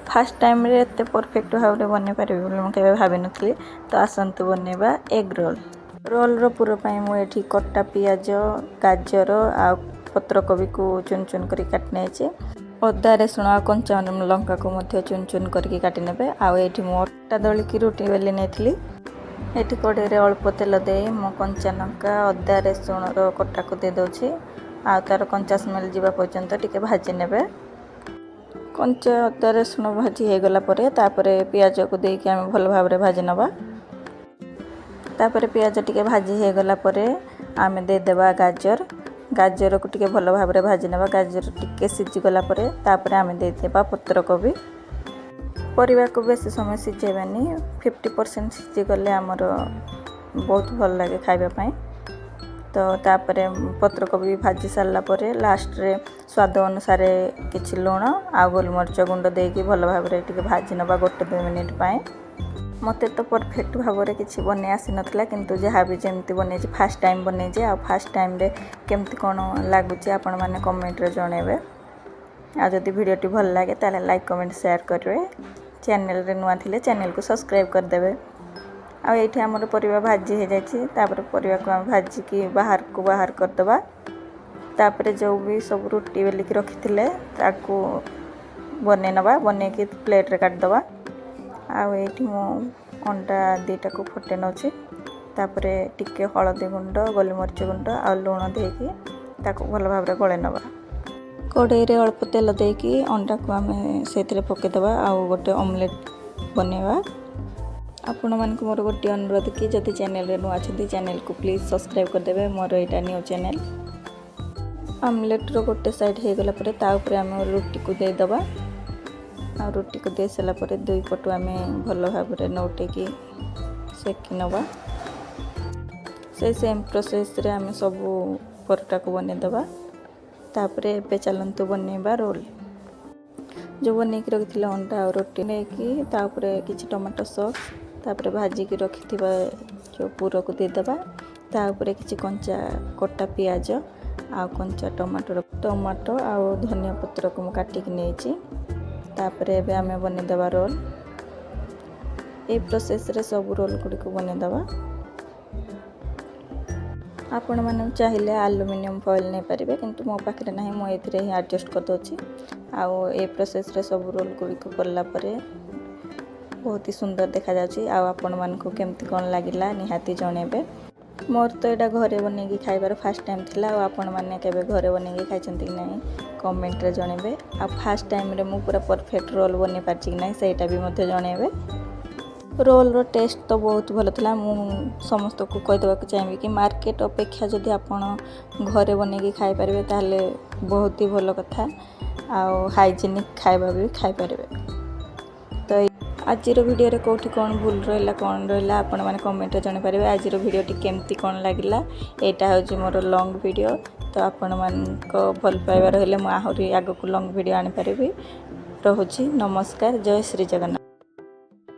First ଟାଇମ୍ରେ ଏତେ perfect ଭାବରେ ବନେଇ ପାରିବି ବୋଲି ମୁଁ କେବେ ଭାବିନଥିଲି। ତ ଆସନ୍ତୁ ବନେଇବା ଏଗ୍ ରୋଲ୍। ରୋଲ୍ର ପୁର ପାଇଁ ମୁଁ ଏଠି କଟା ପିଆଜ, ଗାଜର ଆଉ ପତ୍ରକୋବିକୁ ଚୁନ ଚୁନ କରି କାଟି ନେଇଛି। ଅଦା, ରସୁଣ ଆଉ କଞ୍ଚା ଲଙ୍କାକୁ ମଧ୍ୟ ଚୁନ ଚୁନ କରିକି କାଟି ନେବେ। ଆଉ ଏଇଠି ମୁଁ ଅଟା ଦଳିକି ରୁଟି ବେଲି ନେଇଥିଲି। ଏଠି କଢ଼େଇରେ ଅଳ୍ପ ତେଲ ଦେଇ ମୁଁ କଞ୍ଚା ଲଙ୍କା, ଅଦା, ରସୁଣର କଟାକୁ ଦେଇଦେଉଛି ଆଉ ତା'ର କଞ୍ଚା ସ୍ମେଲ୍ ଯିବା ପର୍ଯ୍ୟନ୍ତ ଟିକେ ଭାଜି ନେବେ। କଞ୍ଚା ଅଦା ରସୁଣ ଭାଜି ହେଇଗଲା ପରେ ତାପରେ ପିଆଜକୁ ଦେଇକି ଆମେ ଭଲ ଭାବରେ ଭାଜି ନେବା। ତାପରେ ପିଆଜ ଟିକେ ଭାଜି ହେଇଗଲା ପରେ ଆମେ ଦେଇଦେବା ଗାଜର। ଗାଜରକୁ ଟିକେ ଭଲ ଭାବରେ ଭାଜି ନେବା। ଗାଜର ଟିକେ ସିଝିଗଲା ପରେ ତାପରେ ଆମେ ଦେଇଦେବା ପତ୍ରକୋବି। ପରିବାକୁ ବେଶୀ ସମୟ ସିଝେଇବାନି। 50% ସିଝିଗଲେ ଆମର ବହୁତ ଭଲ ଲାଗେ ଖାଇବା ପାଇଁ। ତ ତାପରେ ପତ୍ରକୋବି ଭାଜି ସାରିଲା ପରେ ଲାଷ୍ଟରେ ସ୍ୱାଦ ଅନୁସାରେ କିଛି ଲୁଣ ଆଉ ଗୋଲମରିଚ ଗୁଣ୍ଡ ଦେଇକି ଭଲ ଭାବରେ ଟିକେ ଭାଜି ନେବା 1-2 ମିନିଟ୍ ପାଇଁ। ମୋତେ ତ ପରଫେକ୍ଟ ଭାବରେ କିଛି ବନେଇ ଆସିନଥିଲା, କିନ୍ତୁ ଯାହା ବି ଯେମିତି ବନେଇଛି, ଫାର୍ଷ୍ଟ ଟାଇମ୍ ବନେଇଛି। ଆଉ ଫାର୍ଷ୍ଟ ଟାଇମ୍ରେ କେମିତି କ'ଣ ଲାଗୁଛି, ଆପଣମାନେ କମେଣ୍ଟରେ ଜଣାଇବେ। ଆଉ ଯଦି ଭିଡ଼ିଓଟି ଭଲ ଲାଗେ, ତାହେଲେ ଲାଇକ୍, କମେଣ୍ଟ, ସେୟାର କରିବେ। ଚ୍ୟାନେଲରେ ନୂଆ ଥିଲେ ଚ୍ୟାନେଲକୁ ସବସ୍କ୍ରାଇବ୍ କରିଦେବେ। ଆଉ ଏଇଠି ଆମର ପରିବା ଭାଜି ହେଇଯାଇଛି। ତାପରେ ପରିବାକୁ ଆମେ ଭାଜିକି ବାହାରକୁ ବାହାର କରିଦେବା। ତାପରେ ଯେଉଁ ବି ସବୁ ରୁଟି ବେଲିକି ରଖିଥିଲେ, ତାକୁ ବନେଇ ନେବା। ବନେଇକି ପ୍ଲେଟ୍ରେ କାଟିଦେବା। ଆଉ ଏଇଠି ମୁଁ ଅଣ୍ଡା 2ଟାକୁ ଫୁଟେଇ ନେଉଛି। ତାପରେ ଟିକେ ହଳଦୀ ଗୁଣ୍ଡ, ଗୋଲମରିଚ ଗୁଣ୍ଡ ଆଉ ଲୁଣ ଦେଇକି ତାକୁ ଭଲ ଭାବରେ ଗୋଳେଇ ନେବା। କଢ଼େଇରେ ଅଳ୍ପ ତେଲ ଦେଇକି ଅଣ୍ଡାକୁ ଆମେ ସେଇଥିରେ ପକାଇଦେବା ଆଉ ଗୋଟେ ଅମଲେଟ୍ ବନେଇବା। ଆପଣମାନଙ୍କୁ ମୋର ଗୋଟିଏ ଅନୁରୋଧ କି ଯଦି ଚ୍ୟାନେଲରେ ନୂଆ ଅଛନ୍ତି, ଚ୍ୟାନେଲକୁ ପ୍ଲିଜ୍ ସବସ୍କ୍ରାଇବ୍ କରିଦେବେ। ମୋର ଏଇଟା ନ୍ୟୁ ଚ୍ୟାନେଲ୍। ଅମଲେଟ୍ର ଗୋଟେ ସାଇଡ଼୍ ହେଇଗଲା ପରେ ତା ଉପରେ ଆମେ ରୁଟିକୁ ଦେଇଦେବା। ଆଉ ରୁଟିକୁ ଦେଇ ସାରିଲା ପରେ ଦୁଇ ପଟୁ ଆମେ ଭଲ ଭାବରେ ନଉଟେଇକି ସେକି ନେବା। ସେଇ ସେମ୍ ପ୍ରୋସେସ୍ରେ ଆମେ ସବୁ ପରଟାକୁ ବନେଇଦେବା। ତାପରେ ଏବେ ଚାଲନ୍ତୁ ବନେଇବା ରୋଲ୍। ଯେଉଁ ବନେଇକି ରଖିଥିଲେ ଅଣ୍ଡା ଆଉ ରୁଟି ନେଇକି ତା ଉପରେ କିଛି ଟମାଟୋ ସସ୍, ତାପରେ ଭାଜିକି ରଖିଥିବା ଯେଉଁ ପୁରକୁ ଦେଇଦେବା। ତା ଉପରେ କିଛି କଞ୍ଚା କଟା ପିଆଜ ଆଉ କଞ୍ଚା ଟମାଟୋ, ଟମାଟୋ ଆଉ ଧନିଆ ପତ୍ରକୁ ମୁଁ କାଟିକି ନେଇଛି। ତାପରେ ଏବେ ଆମେ ବନେଇଦେବା ରୋଲ୍। ଏଇ ପ୍ରୋସେସ୍ରେ ସବୁ ରୋଲ୍ ଗୁଡ଼ିକୁ ବନେଇଦେବା। ଆପଣମାନେ ଚାହିଁଲେ ଆଲୁମିନିୟମ୍ ଫଏଲ୍ ନେଇପାରିବେ, କିନ୍ତୁ ମୋ ପାଖରେ ନାହିଁ, ମୁଁ ଏଇଥିରେ ହିଁ ଆଡ଼ଜଷ୍ଟ କରିଦେଉଛି। ଆଉ ଏ ପ୍ରୋସେସ୍ରେ ସବୁ ରୋଲ୍ ଗୁଡ଼ିକୁ କଲା ପରେ ବହୁତ ହି ସୁନ୍ଦର ଦେଖାଯାଉଛି। ଆଉ ଆପଣମାନଙ୍କୁ କେମିତି କ'ଣ ଲାଗିଲା, ନିହାତି ଜଣେଇବେ। ମୋର ତ ଏଇଟା ଘରେ ବନେଇକି ଖାଇବାର ଫାର୍ଷ୍ଟ ଟାଇମ୍ ଥିଲା। ଆଉ ଆପଣମାନେ କେବେ ଘରେ ବନେଇକି ଖାଇଛନ୍ତି କି ନାହିଁ, କମେଣ୍ଟରେ ଜଣେଇବେ। ଆଉ ଫାର୍ଷ୍ଟ ଟାଇମ୍ରେ ମୁଁ ପୁରା ପରଫେକ୍ଟ ରୋଲ୍ ବନେଇ ପାରିଛି କି ନାହିଁ, ସେଇଟା ବି ମଧ୍ୟ ଜଣେଇବେ। ରୋଲ୍ର ଟେଷ୍ଟ ତ ବହୁତ ଭଲ ଥିଲା। ମୁଁ ସମସ୍ତଙ୍କୁ କହିଦେବାକୁ ଚାହିଁବି କି ମାର୍କେଟ ଅପେକ୍ଷା ଯଦି ଆପଣ ଘରେ ବନେଇକି ଖାଇପାରିବେ, ତାହେଲେ ବହୁତ ହି ଭଲ କଥା ଆଉ ହାଇଜେନିକ୍ ଖାଇବା ବି ଖାଇପାରିବେ। ତ ଆଜିର ଭିଡ଼ିଓରେ କେଉଁଠି କ'ଣ ଭୁଲ ରହିଲା, କ'ଣ ରହିଲା, ଆପଣମାନେ କମେଣ୍ଟରେ ଜଣାଇପାରିବେ। ଆଜିର ଭିଡ଼ିଓଟି କେମିତି କ'ଣ ଲାଗିଲା? ଏଇଟା ହେଉଛି ମୋର ଲଙ୍ଗ୍ ଭିଡ଼ିଓ। ତ ଆପଣମାନଙ୍କ ଭଲ ପାଇବା ରହିଲେ ମୁଁ ଆହୁରି ଆଗକୁ ଲଙ୍ଗ୍ ଭିଡ଼ିଓ ଆଣିପାରିବି। ରହୁଛି, ନମସ୍କାର, ଜୟ ଶ୍ରୀ ଜଗନ୍ନାଥ।